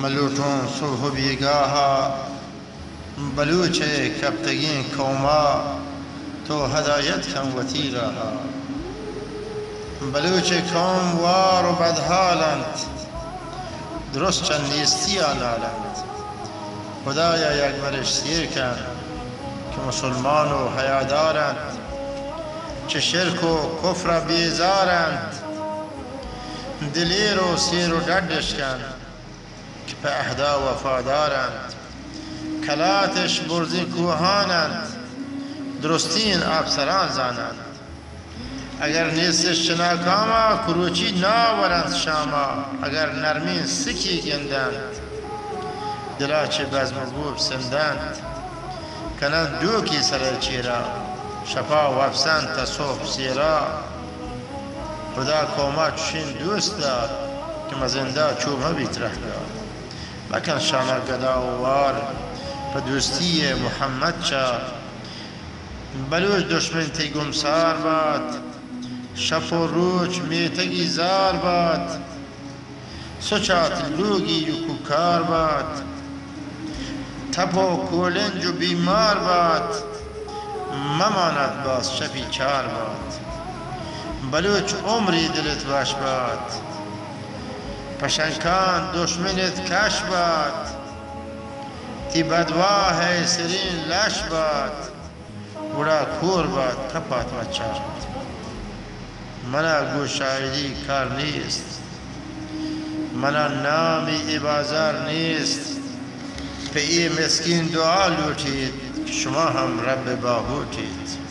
من لوٹوں صبح بیگاہا، بلوچ ءِ کپتگیں قوما، تو ہدایت کن وتی راہا۔ بلوچ ءِ قوم وار و بدحال انت، درست چہ نیستی ءَ نال انت۔ خدایا یک برش سیر کن کہ مسلمان و حیادار انت، چہ شرک و کفر ءَ بیزار انت۔ دلیر و سیر و ڈڈش کن کہ پہ عہدا وفادار انت۔ کلاتش برزیں کوہان انت، درستین آپسران زان انت۔ اگر نیستش چہ ناکاما، کروچی ناورنت شاما۔ اگر نرمین سکی گندنت، دلا چہ بزم و بوب سندنت۔ کننت ڈوکی سر ءِ چیرا، شپا وپسنت تا صبح سیرا۔ خدا قوما چشین دوست دات کہ مزندا چو مہ بیت رہگار۔ مکن شانا گدا و وار، پہ دوستی ءَ محمد چار۔ بلوچ دشمن تئی گمسار بات، شپ و روچ میتگی زار بات۔ سچات لوگی و کوکار بات، تپ و کولنج و بیمار بات۔ ممانت باز شپی چار بات، بلوچ عمری دلت وش بات۔ پشنکان دشمنت کش بات، تی بدواہ ءِ سرین لش بات۔ گڑا کور بات، کپات مچار۔ منا گوں شاعری کار نیست، منا نامی اے بازار نیست۔ پہ اے مسکین دعا لوٹیت کہ شما ہم رب ءِ باہوٹیت۔